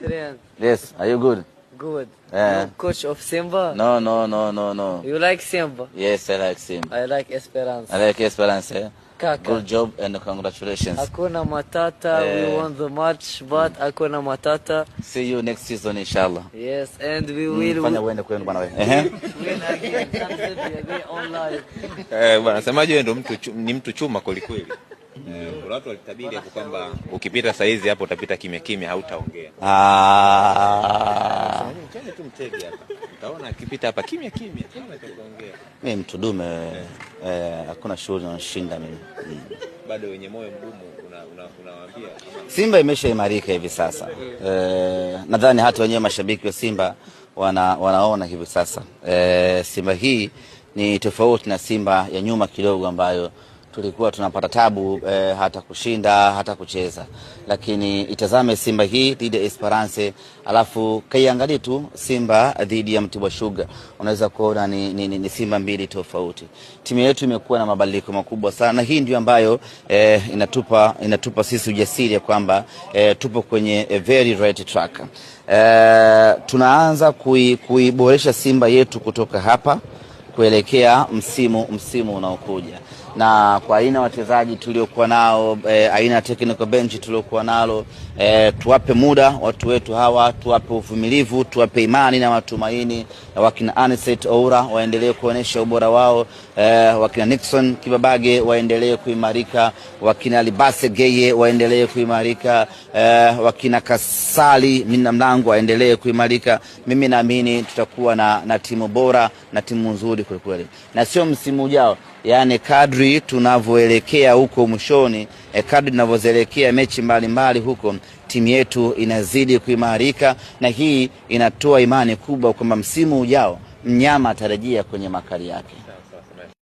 Train. Yes, are you good? Good. Eh. You coach of Simba? No, no, no, no, no. You like Simba? Yes, I like Simba. I like Esperance. I like Esperance. Eh? Kaka. Good job and congratulations. Hakuna Matata. Eh. We won the match, but Hakuna Matata. See you next season, inshallah. Yes, and we will Fanya uende kwenu, bwana wewe. Ehe. Win again. Tanzania on live. Eh, bwana semaji, wewe ndo ni mtu chuma kweli kweli. Eh, kuna watu walitabiri hapo kwamba ukipita saizi hapo utapita kimya kimya, hautaongea. Ah. Mchane tu mtege hapa. Utaona akipita hapa kimya kimya, hakuna cha kuongea. Mimi mtu dume, hakuna shughuli inanishinda mimi. Bado wenye moyo mgumu unawaambia ama? Simba imeshaimarika hivi sasa. Nadhani hata wenyewe mashabiki wa Simba wanaona hivi sasa. Simba hii ni tofauti na Simba ya nyuma kidogo ambayo tulikuwa tunapata tabu hata kushinda, hata kucheza, lakini itazame Simba hii dhidi ya Esperance, alafu kaiangalie tu Simba dhidi ya Mtibwa Sugar, unaweza kuona ni Simba mbili tofauti. Timu yetu imekuwa na mabadiliko makubwa sana, na hii ndio ambayo inatupa sisi ujasiri ya kwamba tupo kwenye a very right track. Tunaanza kuiboresha Simba yetu kutoka hapa kuelekea msimu unaokuja, na kwa aina ya wachezaji tuliokuwa nao, aina ya technical bench tuliokuwa nalo, tuwape muda watu wetu hawa, tuwape uvumilivu, tuwape imani na matumaini. Wakina Anicet Oura waendelee kuonyesha ubora wao, wakina Nixon Kibabage waendelee kuimarika, wakina Libase Geye waendelee kuimarika, wakina Kasali Minna Mlango waendelee kuimarika. Mimi naamini tutakuwa na timu bora na timu nzuri kwelikweli, na sio msimu ujao, yaani kadri tunavyoelekea huko mwishoni, kadri tunavyoelekea mechi mbalimbali huko, timu yetu inazidi kuimarika, na hii inatoa imani kubwa kwamba msimu ujao mnyama atarejea kwenye makali yake.